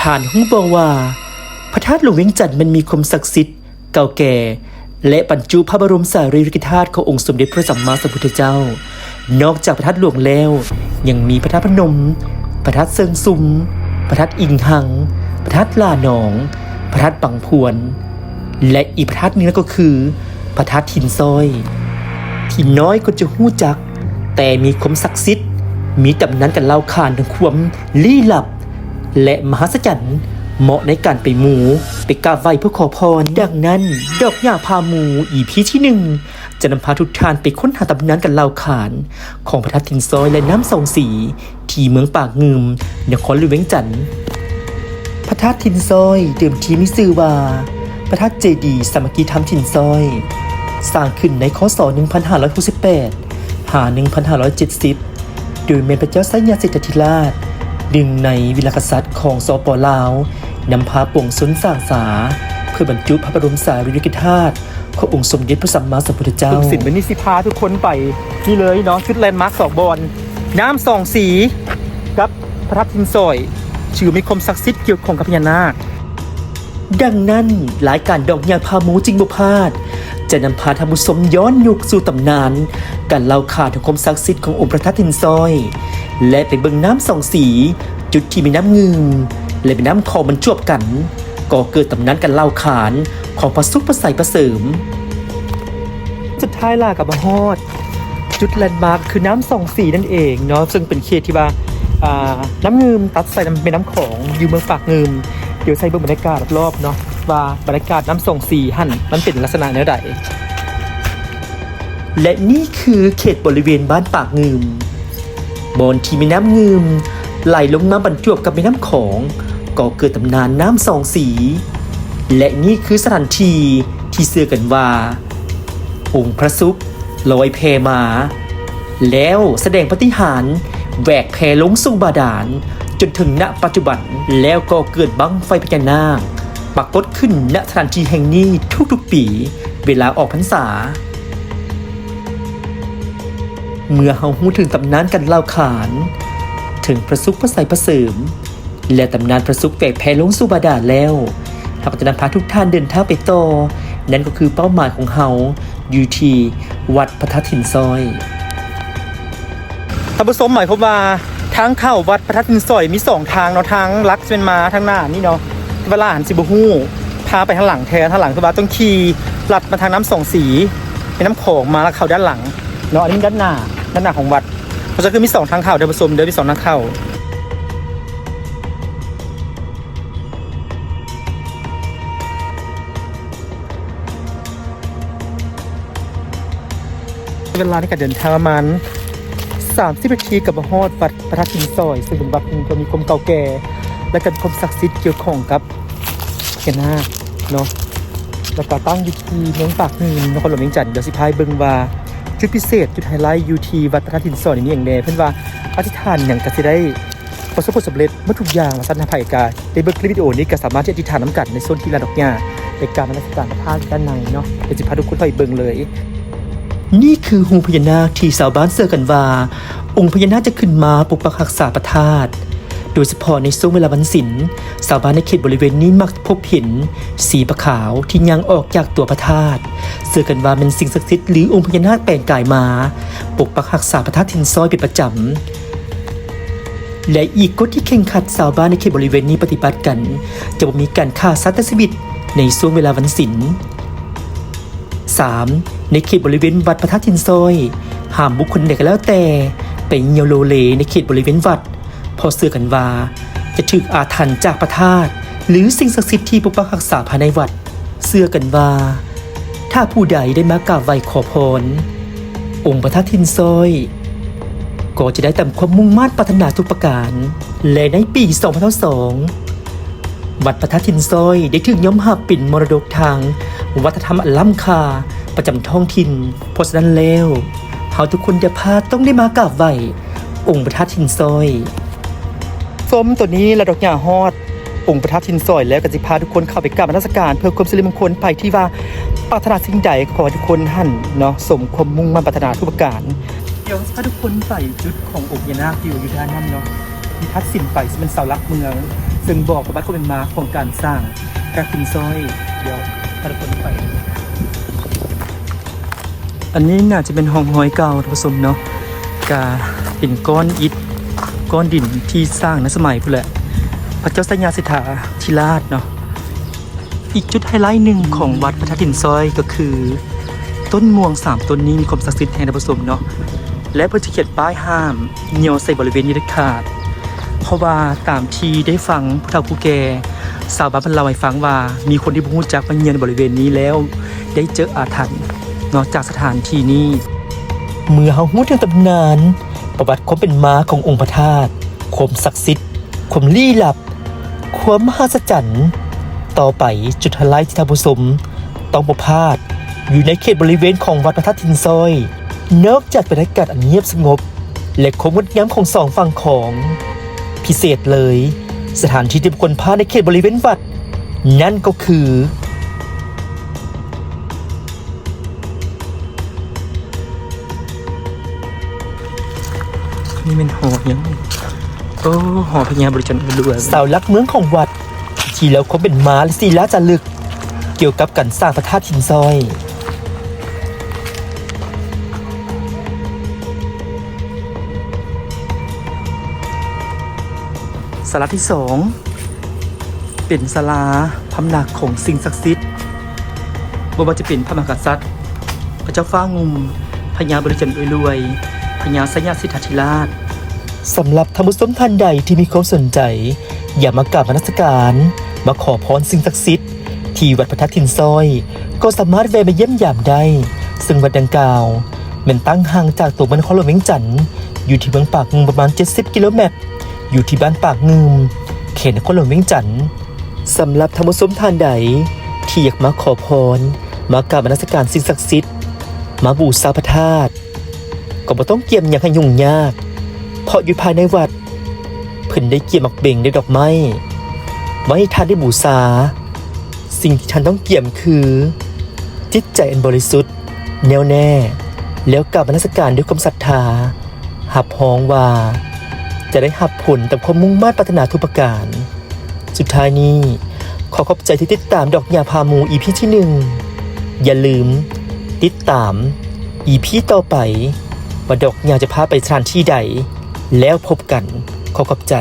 ທ່ານຮູ້ບໍ່ວ່າ ພະທາດຫຼວງວຽງຈັນແມ່ນມີຄວາມສັກສິດ ເກົ່າແກ່ ແລະ ບັນຈຸພະບະລົມສາລີລິກະທາດຂອງອົງສົມເດັດພະສຳມາສຳພຸດທະເຈົ້າ. ນອກຈາກພະທາດຫຼວງແລ້ວ ຍັງມີພະທາດພະນົມ, ພະທາດເຊີງຊຸມ, ພະທາດອີງຮັງ, ພະທາດຫຼ້າໜອງ, ພະທາດບັງພວນ ແລະ ອີກພະທາດໜຶ່ງນັ້ນກໍຄື ພະທາດຫີນຊ້ອຍ ທີ່ນ້ອຍຄົນຈະຮູ້ຈັກ ແຕ່ມີຄວາມສັກສິດ, ມີຕຳນານການເລົ່າຂານເຖິງຄວາມລີ້ລັບ ແລະ ມະຫັດສະຈັນ ເໝາະໃນການໄປໝູ່ ໄປກາບໄຫວ້ເພື່ອຂໍພອນ. ດັ່ງນັ້ນ, ດອກຫຍ້າພາໝູ່ ອີພີທີໜຶ່ງ ຈະນຳພາທຸກທ່ານໄປຄົ້ນຫາຕຳນານການເລົ່າຂານຂອງພະທາດຫີນຊ້ອຍ ແລະ ນ້ຳສອງສີ ທີ່ເມືອງປາງງືມ ນະຄອນຫຼວງວຽງຈັນ. ພະທາດຫີນຊ້ອຍ ເດີມທີມີຊື່ວ່າ ພະທາດເຈດີສາມັກຄີທຳຫີນຊ້ອຍ ສ້າງຂຶ້ນໃນ ຄ.ສ. ໜຶ່ງພັນຫ້າຮ້ອຍຫົກສິບແປດ ຫາ ໜຶ່ງພັນຫ້າຮ້ອຍເຈັດສິບ ໂດຍແມ່ນພະເຈົ້າໄຊຍະເສດຖາທິລາດ ໜຶ່ງໃນວິລະກະສັດຂອງ ສປ ລາວ ນຳພາປວງຊົນສ້າງສາ ເພື່ອບັນຈຸພະບະລົມສາລີລິກະທາດ ຂອງອົງສົມເດັດພະສຳມາສຳພຸດທະເຈົ້າ. ເຊິ່ງສິນມື້ນີ້ຊິພາທຸກຄົນໄປນີ້ເລີຍເນາະ, ຈຸດແລນມາກສອງບ່ອນ ນ້ຳສອງສີ ກັບພະທາດຫີນຊ້ອຍ ຖືມີຄວາມສັກສິດກ່ຽວຂ້ອງກັບພະຍານາກ. ດັ່ງນັ້ນ, ລາຍການດອກຫຍ້າພາໝູ່ຈຶ່ງບໍ່ພາດ ຈະນຳພາທ່ານຜູ້ຊົມຍ້ອນຍຸກສູ່ຕຳນານການເລົ່າຂານເຖິງຄວາມສັກສິດຂອງອົງພະທາດຫີນຊ້ອຍ ແລະ ໄປເບິ່ງນ້ຳສອງສີ ຈຸດທີ່ແມ່ນ້ຳງື່ມ ແລະ ແມ່ນ້ຳຂອງບັນຈວບກັນ ກໍເກີດຕຳນານການເລົ່າຂານຂອງພະສຸກພະໄຊພະເສີມ. ສຸດທ້າຍລະກໍມາຮອດຈຸດແລນມາກຄືນ້ຳສອງສີນັ້ນເອງເນາະ, ເຊິ່ງເປັນເຂດທີ່ວ່າ ອ່າ ນ້ຳງື່ມຕັດໃສ່ນຳແມ່ນ້ຳຂອງ ຢູ່ເມືອງປາກງື່ມ. ດຽວໃສ່ເບິ່ງບັນຍາກາດລອບໆເນາະ ວ່າບັນຍາກາດນ້ຳສອງສີຫັ້ນມັນເປັນລັກສະນະແນວໃດ. ແລະ ນີ້ຄືເຂດບໍລິເວນບ້ານປາກງື່ມ ບ່ອນທີ່ແມ່ນ້ຳງື່ມໄຫຼລົງມາບັນຈວບກັບແມ່ນ້ຳຂອງ ກໍເກີດຕຳນານນ້ຳສອງສີ ແລະ ນີ້ຄືສະຖານທີ່ທີ່ເຊື່ອກັນວ່າ ອົງພະສຸກລອຍແພມາ ແລ້ວສະແດງປາຕິຫານແຫວກແພລົງສູ່ບາດານ ຈົນເຖິງ ນະ ປັດຈຸບັນ, ແລ້ວກໍເກີດບັ້ງໄຟພະຍານາກປາກົດຂຶ້ນ ນະ ສະຖານທີ່ແຫ່ງນີ້ທຸກໆປີ ເວລາອອກພັນສາ. ເມື່ອເຮົາຮູ້ເຖິງຕຳນານການເລົ່າຂານເຖິງພະສຸກພະໄຊພະເສີມ ແລະ ຕຳນານພະສຸກແຫວກແພລົງສູ່ບາດານແລ້ວ, ເຮົາກໍຈະນຳພາທຸກທ່ານເດີນທາງໄປຕໍ່, ນັ້ນກໍຄືເປົ້າໝາຍຂອງເຮົາຢູ່ທີ່ວັດພະທາດຫີນຊ້ອຍ. ທ່ານຜູ້ຊົມ, ໝາຍຄວາມວ່າທາງເຂົ້າວັດພະທາດຫີນຊ້ອຍມີສອງທາງເນາະ, ທາງຫຼັກຊິແມ່ນມາທາງໜ້ານີ້ເນາະ, ແຕ່ວ່າຫຼານຊິບໍ່ຮູ້, ພາໄປທາງຫຼັງແທນ, ທາງຫຼັງຄືວ່າຕ້ອງຂີ່ລັດມາທາງນ້ຳສອງສີ, ແມ່ນ້ຳຂອງມາແລ້ວເຂົ້າດ້ານຫຼັງເນາະ, ອັນນີ້ດ້ານໜ້າ, ດ້ານໜ້າຂອງວັດ. ເພາະສະນັ້ນຄືມີສອງທາງເຂົ້າ, ທ່ານຜູ້ຊົມເດີ, ມີສອງທາງເຂົ້າ. ເວລາໃນການເດີນທາງປະມານສາມສິບນາທີກໍມາຮອດວັດພະທາດຫີນຊ້ອຍ, ເຊິ່ງເປັນວັດໜຶ່ງທີ່ມີຄວາມເກົ່າແກ່ ແລະ ກໍມີຄວາມສັກສິດກ່ຽວຂ້ອງກັບພະຍານາກເນາະ, ແລ້ວກໍຕັ້ງຢູ່ທີ່ເມືອງປາກງື່ມ ນະຄອນຫຼວງວຽງຈັນ. ດຽວຊິພາໄປເບິ່ງວ່າຈຸດພິເສດ, ຈຸດໄຮໄລຢູ່ທີ່ວັດພະທາດຫີນຊ້ອຍນີ້ມີຫຍັງແດ່, ເພິ່ນວ່າອະທິຖານຫຍັງກໍຊິໄດ້ ປະສົບຜົນສຳເລັດໝົດທຸກຢ່າງວ່າຊັ້ນ, ໃຜກະໄດ້ເບິ່ງຄລິບວິດີໂອນີ້ກະສາມາດທີ່ອະທິຖານນຳກັນໃນຊ່ວງທີ່ລາດອກຫຍ້າ ແລະ ການນະມັດສະການພະທາດດ້ານໃນເນາະ. ດຽວຊິພາທຸກຄົນເຂົ້າໄປເບິ່ງເລີຍ. ນີ້ຄືຮູພະຍານາກທີ່ຊາວບ້ານເຊື່ອກັນວ່າ ອົງພະຍານາກຈະຂຶ້ນມາປົກປັກຮັກສາພະທາດ. ໂດຍສະເພາະໃນຊ່ວງເວລາວັນສິນ, ຊາວບ້ານໃນເຂດບໍລິເວນນີ້ມັກພົບເຫັນສີປາຂາວທີ່ຍ່າງອອກຈາກຕົວພະທາດ. ເຊື່ອກັນວ່າແມ່ນສິ່ງສັກສິດ ຫຼື ອົງພະຍານາກແປງກາຍມາປົກປັກຮັກສາພະທາດຫີນຊ້ອຍເປັນປະຈຳ. ແລະ ອີກກົດທີ່ເຄັ່ງຄັດຊາວບ້ານໃນເຂດບໍລິເວນນີ້ປະຕິບັດກັນ ຈະບໍ່ມີການຂ້າສັດຕັດຊີວິດໃນຊ່ວງເວລາວັນສິນ. ສາມ ໃນເຂດບໍລິເວນວັດພະທາດຫີນຊ້ອຍ ຫ້າມບຸກຄົນໃດກໍແລ້ວແຕ່ໄປຍ່ຽວໂລເລໃນເຂດບໍລິເວນວັດ, ເພາະເຊື່ອກັນວ່າຈະຖືກອາຖັນຈາກພະທາດ ຫຼື ສິ່ງສັກສິດທີ່ປົກປັກຮັກສາພາຍໃນວັດ. ເຊື່ອກັນວ່າ ຖ້າຜູ້ໃດໄດ້ມາກາບໄຫວ້ຂໍພອນອົງພະທາດຫີນຊ້ອຍ ກໍຈະໄດ້ຕາມຄວາມມຸ່ງມາດປາດຖະໜາທຸກປະການ. ແລະ ໃນປີສອງພັນຊາວສອງ ວັດພະທາດຫີນຊ້ອຍໄດ້ຖືກຍອມຮັບເປັນມໍລະດົກທາງວັດທະນະທຳອັນລ້ຳຄ່າປະຈຳທ້ອງຖິ່ນ. ເພາະສະນັ້ນແລ້ວ, ເຮົາທຸກຄົນຢ່າພາດຕ້ອງໄດ້ມາກາບໄຫວ້ອົງພະທາດຫີນຊ້ອຍ. ຊົມໂຕນີ້ລະດອກຫຍ້າຮອດ ອົງພະທາດຫີນຊ້ອຍແລ້ວ ກໍຊິພາທຸກຄົນເຂົ້າໄປກາບນະມັດສະການເພື່ອຄວາມສິລິມງຄົນ. ໃຜທີ່ວ່າປາດຖະໜາສິ່ງໃດ ຂໍໃຫ້ທຸກຄົນຫັ້ນເນາະ ສົມຄວາມມຸ່ງມາດປາດຖະໜາທຸກປະການ. ດຽວຊິພາທຸກຄົນໄປຈຸດຂອງອົງພະຍານາກທີ່ຢູ່ ຢູ່ດ້ານນັ້ນເນາະ. ທັດສິນໄປ ຊຶ່ງເປັນເສົາຫຼັກເມືອງ ຊຶ່ງບອກປະຫວັດຄວາມເປັນມາຂອງການສ້າງພະທາດຫີນຊ້ອຍ. ດຽວພາທຸກຄົນໄປ. ອັນນີ້ໜ້າຈະເປັນຮ່ອງຮອຍເກົ່າ ທ່ານຜູ້ຊົມເນາະ, ກະເປັນກ້ອນອິດ ກ້ອນດິນທີ່ສ້າງໃນສະໄໝພຸ້ນແຫຼະ ພະເຈົ້າໄຊຍະເສດຖາທິລາດເນາະ. ອີກຈຸດໄຮໄລໜຶ່ງຂອງວັດພະທາດຫີນຊ້ອຍກໍຄື ຕົ້ນມ່ວງສາມຕົ້ນນີ້ມີຄວາມສັກສິດແຮງ ທ່ານຜູ້ຊົມເນາະ, ແລະ ເພິ່ນຈະຂຽນປ້າຍຫ້າມຍ່ຽວໃສ່ບໍລິເວນນີ້ເດັດຂາດ ເພາະວ່າຕາມທີ່ໄດ້ຟັງຜູ້ເຖົ້າຜູ້ແກ່ຊາວບ້ານເພິ່ນເລົ່າໃຫ້ຟັງວ່າ ມີຄົນທີ່ບໍ່ຮູ້ຈັກມາຍ່ຽວໃນບໍລິເວນນີ້ແລ້ວ ໄດ້ເຈີອາຖັນເນາະ ຈາກສະຖານທີ່ນີ້. ເມື່ອເຮົາຮູ້ເຖິງຕຳນານ ປະຫວັດຄວາມເປັນມາຂອງອົງພະທາດ, ຄວາມສັກສິດ, ຄວາມລີ້ລັບ, ຄວາມມະຫັດສະຈັນ, ຕໍ່ໄປຈຸດໄຮໄລທີ່ທ່ານຜູ້ຊົມຕ້ອງບໍ່ພາດ ຢູ່ໃນເຂດບໍລິເວນຂອງວັດພະທາດຫີນຊ້ອຍ. ນອກຈາກບັນຍາກາດອັນງຽບສະຫງົບ ແລະ ຄວາມງົດງາມຂອງສອງຝັ່ງຂອງ, ພິເສດເລີຍ ສະຖານທີ່ທີ່ບໍ່ຄວນພາດໃນເຂດບໍລິເວນວັດ ນັ້ນກໍຄື ນີ້ແມ່ນຫໍຫຍັງ? ໂອ້ ຫໍພະຍາບໍລິຈັນເອີລວຍ ເສົາຫຼັກເມືອງຂອງວັດ ທີ່ເລົ່າຄວາມເປັນມາ ແລະ ສີລາຈາລຶກ ກ່ຽວກັບການສ້າງພະທາດຫີນຊ້ອຍ. ສາລາທີສອງ ເປັນສາລາພຳນັກຂອງສິ່ງສັກສິດ ບໍ່ວ່າຈະເປັນພະມະຫາກະສັດ, ພະເຈົ້າຟ້າງຸ່ມ, ພະຍາບໍລິຈັນເອີລວຍ, ພະຍາໄຊຍະເສດຖາທິລາດ. ສຳລັບທ່ານຜູ້ຊົມທ່ານໃດທີ່ມີຄວາມສົນໃຈ ຢາກມາກາບນະມັດສະການ, ມາຂໍພອນສິ່ງສັກສິດ ທີ່ວັດພະທາດຫີນຊ້ອຍ ກໍສາມາດແວ່ມາຢ້ຽມຢາມໄດ້, ເຊິ່ງວັດດັ່ງກ່າວແມ່ນຕັ້ງຫ່າງຈາກຕົວເມືອງນະຄອນຫຼວງວຽງຈັນ ຢູ່ທີ່ເມືອງປາກງື່ມປະມານເຈັດສິບກິໂລແມັດ ຢູ່ທີ່ບ້ານປາກງື່ມ ເຂດນະຄອນຫຼວງວຽງຈັນ. ສຳລັບທ່ານຜູ້ຊົມທ່ານໃດທີ່ຢາກມາຂໍພອນ, ມາກາບນະມັດສະການສິ່ງສັກສິດ, ມາບູຊາພະທາດ, ກໍບໍ່ຕ້ອງກຽມຫຍັງໃຫ້ຫຍຸ້ງຍາກ, ເພາະຢູ່ພາຍໃນວັດ ເພິ່ນໄດ້ກຽມໝາກເບັງ ແລະ ດອກໄມ້ ໄວ້ໃຫ້ທ່ານໄດ້ບູຊາ. ສິ່ງທີ່ທ່ານຕ້ອງກຽມຄື ຈິດໃຈອັນບໍລິສຸດ ແນ່ວແນ່ ແລ້ວກາບນະມັດສະການດ້ວຍຄວາມສັດທາ, ຮັບຮອງວ່າຈະໄດ້ຮັບຜົນຕາມຄວາມມຸ່ງມາດປາດຖະໜາທຸກປະການ. ສຸດທ້າຍນີ້ ຂໍຂອບໃຈທີ່ຕິດຕາມດອກຫຍ້າພາໝູ່ ອີພີທີໜຶ່ງ. ຢ່າລືມຕິດຕາມອີພີຕໍ່ໄປ ວ່າດອກຫຍ້າຈະພາໄປສະຖານທີ່ໃດ. ແລ້ວພົບກັນ. ຂໍຂອບໃຈ.